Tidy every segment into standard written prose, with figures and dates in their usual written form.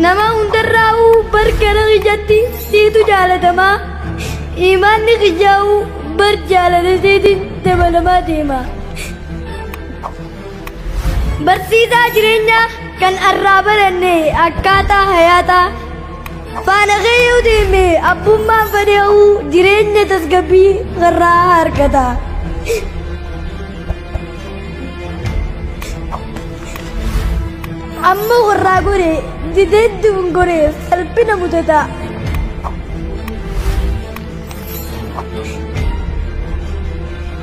Nama hundarraa'uu bargara ijatti siitu jaalatamaa. Imaanni qiyyaa'uu bar jaalala seetiin dabalamaa deema. Barsiisaa jireenyaa kan arraa baranne akkaataa hayaataa. Faana kee yoo deeme abbummaan fedhee'uu jireenya tasgabbii irraa argata. Amma warraa gore dideetti gore salphina mudata.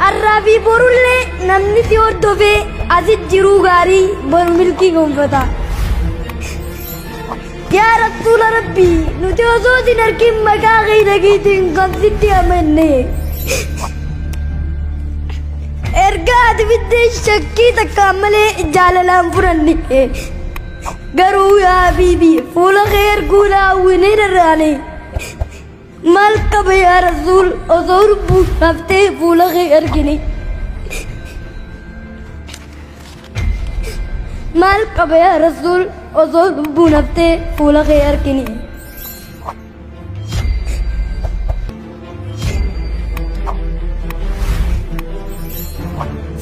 Arraa fi borullee namni si hordofee asit jiruu gaarii boru milkii gonfata. Yaa Rasuula Rabbii nuti osoo sin argin maqaa kee dhageetiin kan sitti amanne. Erga ati fiddee shakkii takkaan malee jaalalaan fudhanne. Garuu yaa Habiibi fuula kee arguu hawwinee dharraane. Maal qaba yaa Rasuul osoo lubbuun haftee fuula kee argine. Maal qaba yaa Rasuul osoo lubbuun haftee fuula kee argine.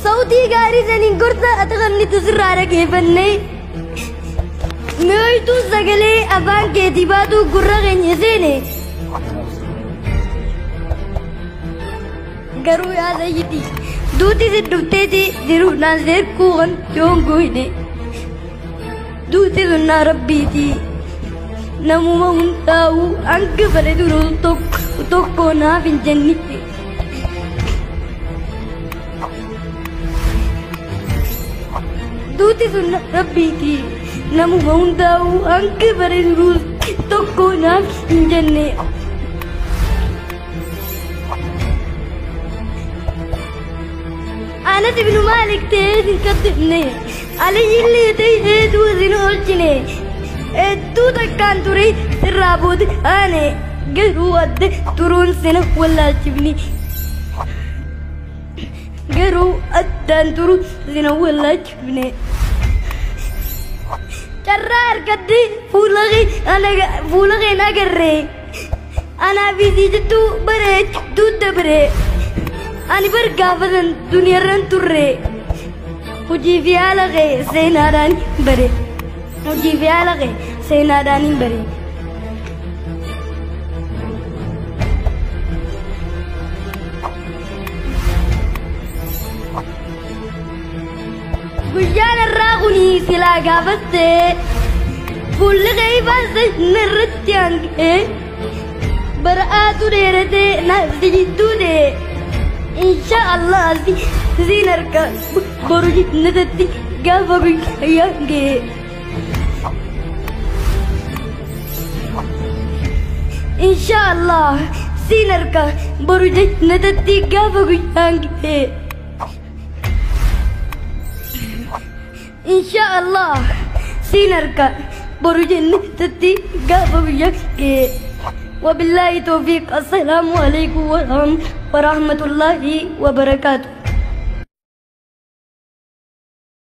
Sautii gaarii saniin gorsa ati qabnitu sirraa dhageeffanne. Mi'ooytuun sagalee afaan keetii baatu gurra keenya seene. Garuu yaa sayyidi duuti si dhufteeti jiruudhaan seerkuu kan yoon goyne. Duuti sunnaa rabbiiti. Namuma hundaa'uu hanga fedhe duruu tokko naaf hin jennitti. Duuti sunnaa rabbiiti. Namuma hundaa'uu hanga fedhe duruu tokko naaf hin jenne. Anas ibn Malik ta'ee sin qaddamne. Aliyyillee ta'ee du'a sin oolchine. Hedduu takkaan ture sirraa booda aane garuu adda turuun sina wallaalchifne. Garuu addaan turuun sina wallaalchifne. Carraa argadde fuula kee na agarre. Anaa fi sii jidduu bara hedduu dabre. Ani bar gaafatan duniyaarran turre. Hojii fi haala kee seenaadhaan hin bare. Hojii fi haala kee seenaadhaan hin bare. Guyyaan irraa kuni silaa gaafattee fuulli kee ifaansa narratti hangee bara'aatu dheeratee naaf si jidduu ta'e. Insha Allah siin arga boru jannatatti gaafa guyyaan ga'e. Insha Allah siin arga boru jannatatti gaafa guyyaan ga'e. Insha Allah siin arga boru jannatatti gaafa guyyaan ga'e. وبالله توفيق. السلام عليكم ورحمة الله وبركاته.